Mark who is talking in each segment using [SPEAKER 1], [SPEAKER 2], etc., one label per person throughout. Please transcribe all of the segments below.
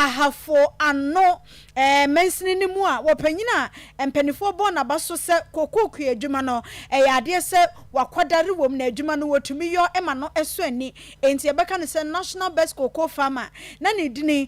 [SPEAKER 1] Ahafo Ano mansini no mu a wɔpanyin a mpanimfoɔ bɔɔ n'aba so sɛ kookoo kua adwuma no ɛyɛ adeɛ sɛ wakwadare wɔ mu na adwuma no wɔtumi yɔ ma no ɛsɔ ani, enti yɛbɛka no sɛ National Best Cocoa Farmer, na ne dini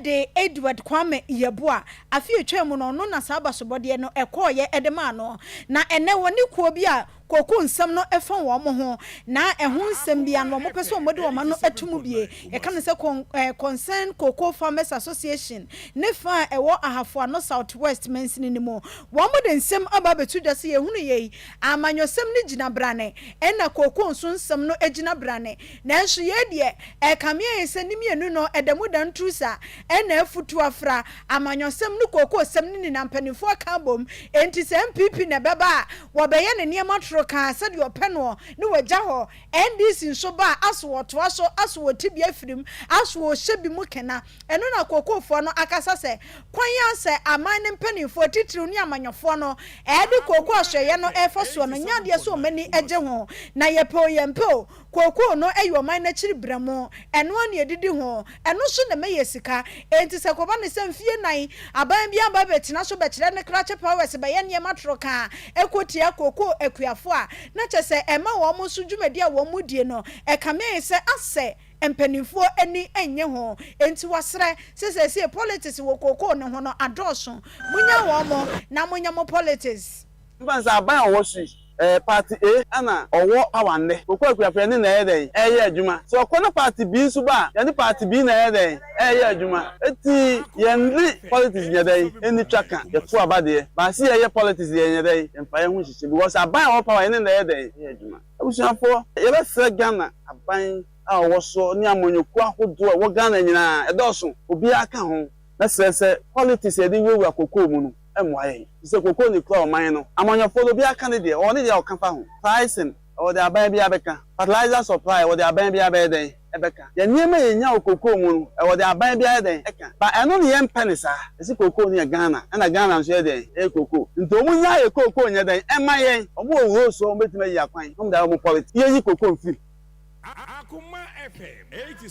[SPEAKER 1] de Edward Kwame Yeboah. Afe a ɛtwaa mu no, ɔno na saa abasobɔdeɛ no ɛkɔeɛ de maa no. Na ɛnnɛ wɔne kuo bi a kookoo nsɛm no fa wɔn ho na ɛho nsɛm biara no wɔpɛ sɛ wɔde wɔn ano to mu bie. Yɛka no sɛ Concerned Cocoa Farmers Association ne fa a ɛwɔ Ahafo Ano South West mansini no mu. Wɔde nsɛm aba abɛto dwa sɛ yɛhunu yei, amanyɔsɛm no gyina brane ɛna kookoo nso nsɛm no gyina brane. Nanso yei deɛ, ɛrekame ayɛ sɛ ne mmienu no ɛda mu da nturusa ɛna afutu afra. Amanyɔsɛm ne kookoosɛm no nyinaa mpanimfoɔ aka abom. Enti sɛ NPP na ɛbɛba a, wɔbɛyɛ ne nneɛma toro kaa sɛdeɛ ɔpɛ noɔ ne wagya hɔ. NDC nso ba a, aso wɔtoa so, aso wɔti bi afiri mu, aso wɔhyɛ bi mu kena. Ɛno na kookoofoɔ no akasa sɛ, kwan a sɛ aman no mpanimfoɔ, titiriw ne amanyɔfoɔ no, de kookoo asoɛeɛ no refa soɔ no nyɛ adeɛ sɛ wɔn ani gye ho. Na yɛpɛ o yɛmpɛ o, Kookoo no yɛ ɔman no akyiri berɛmo, ɛno ara na yɛdidi ho, ɛno nso na ɛma yɛ sika. Enti sɛ ɛkɔba no sɛ mfie nnan aban bi aba abɛtena so bɛkyerɛ ne krakye powers bɛyɛ nneɛma torokaa ɛkɔtia kookoo akuafoɔ a, na kyerɛ sɛ ɛma wɔn nso dwumadi a wɔn die no ɛkame ayɛ sɛ asɛ mpanimfoɔ ani nnye ho. Enti wɔsrɛ sɛ seesei politics wɔ kookoo no ho no adɔɔso, monnya wɔn na monyɛ mo politics.
[SPEAKER 2] Mfa no sɛ aban a ɔwɔ so yi, ɛyɛ party A na ɔwɔ power nnɛ. Koko Akuafo yɛne na ɛyɛ dɛn? Ɛreyɛ adwuma. Sɛ ɔkɔ na party B nso ba a, yɛne party B na ɛyɛ dɛn? Ɛreyɛ adwuma. Enti yɛnne politics nyɛ dɛn? Ɛnni twaka. Yɛto aba deɛ, but se yɛyɛ politics deɛ yɛnyɛ dɛn? Yɛmfa yɛn ho nhyehyɛ because aban a ɔwɔ power yɛne na ɛyɛ dɛn? Ɛyɛ adwuma. Abusuafoɔ, yɛbɛsrɛ Ghana aban a ɔwɔ soɔ ne amanyɔkuo ahodoɔ a ɛwɔ Ghana nyinaa, ɛdɔɔso, obiara ka ho. Mɛsrɛ sɛ politics a yɛde wurawura kokoo mu no mmoa yɛn, efisɛ kokoo na ekura ɔman no. Amanyɔfoɔ no obiara ka ne deɛ, ɔwɔ ne deɛ a ɔka fa ho. Pricing, ɛwɔ deɛ aban biara bɛka. Fertilizer supply, ɛwɔ deɛ aban biara bɛyɛ dɛn? Ɛbɛka. Yɛn nneɛma a yɛnya wɔ kokoo mu no, ɛwɔ deɛ aban biara yɛ dɛn? Ɛka. But ɛno ne yɛmpɛ no saa. Yɛse kokoo no yɛ Ghana, ɛna Ghana nso yɛ dɛn? Ɛyɛ kokoo. Nti wɔn nyaa yɛ kokoo nyɛ dɛn? Ɛmma yɛn. Wɔn wɔ roads hɔ a wɔbɛtumi ayi akwan na wɔde ayɛ wɔn politics. Yɛyi kokoo mfiri.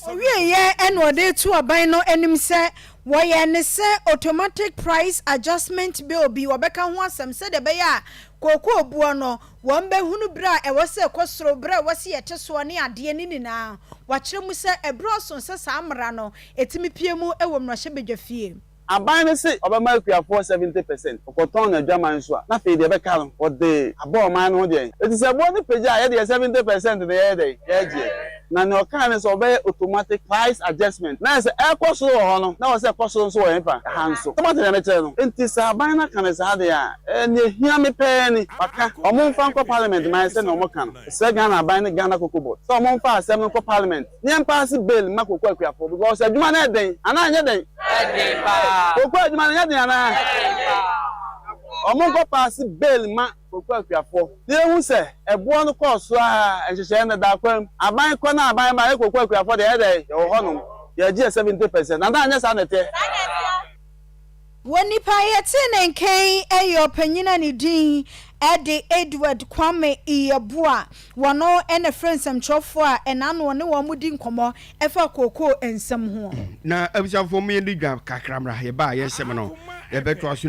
[SPEAKER 1] Ɔwieeɛ na ɔde reto aban no anim sɛ wɔyɛ ne sɛ automatic price adjustment bill bi wɔbɛka ho asɛm sɛdeɛ ɛbɛyɛ a kookoo boɔ no wɔn bɛhunu berɛ a ɛwɔ sɛ ɛkɔ soro, berɛ a ɛwɔ sɛ yɛte soɔ ne adeɛ no nyinaa. Wakyerɛ mu sɛ ɛberɛ ɔso sɛ saa mmara no ɛtumi pue mu wɔ mmarahyɛbadwafie.
[SPEAKER 2] Aban no se ɔbɛma akuafoɔ 70 percent, ɔkɔtɔn no adwaman so a, na afei deɛ ɛbɛka no, ɔde abɔ ɔman no ho deɛn? Enti sɛ boɔ no pagya a, yɛdeɛ 70 percent no yɛyɛ dɛn? Yɛgyeɛ. Na nea ɔkae ne sɛ ɔbɛyɛ automatic price adjustment. Na ayɛ sɛ ɛrekɔ soro wɔ hɔ no, na ɛwɔ sɛ ɛkɔ soro nso wɔ hefa? Ɛha nso. Sɛ moate deɛ mekyerɛ no? Enti sɛ aban no aka no saa deɛ a, ɛɛ nea ɛhia me pɛɛ ni, waka. Wɔmfa nkɔ parliament ma ayɛ sɛdeɛ wɔka no. Mesrɛ Ghana aban ne Ghana Cocoa Board sɛ wɔmfa asɛm no nkɔ parliament. Ne yɛn paase bail mma koko akuafoɔ because adwuma no ɛden anaa ɛnyɛ den?
[SPEAKER 3] Ɛden paa.
[SPEAKER 2] Koko adwuma no ɛnyɛ den anaa?
[SPEAKER 3] Ɛden paa.
[SPEAKER 2] Wɔn nkɔ paase bail mma koko akuafoɔ na yɛhu sɛ ɛboɔ no kɔɔ soro a nhyehyɛeɛ no da akwan mu. Aban kɔ na aban ba yɛ koko akuafoɔ deɛ ɛyɛ dɛn? Yɛwɔ hɔ nom yɛgye yɛ 70% anaa ɛnyɛ saa na ɛteɛ?
[SPEAKER 1] Wɔ nipa a yɛtee ne nka yi yɛ ɔpanyin a ne din de Edward Kwame Yeboah. Wɔno na ɛfrɛ nsɛmtwerɛfoɔ a ɛna ano ɔne wɔn di nkɔmmɔ ɛfa kookoo nsɛm ho.
[SPEAKER 4] Na abusuafoɔ mo yɛn di dwa kakra mmra yɛba a yɛn nsɛm no yɛbɛtoa so.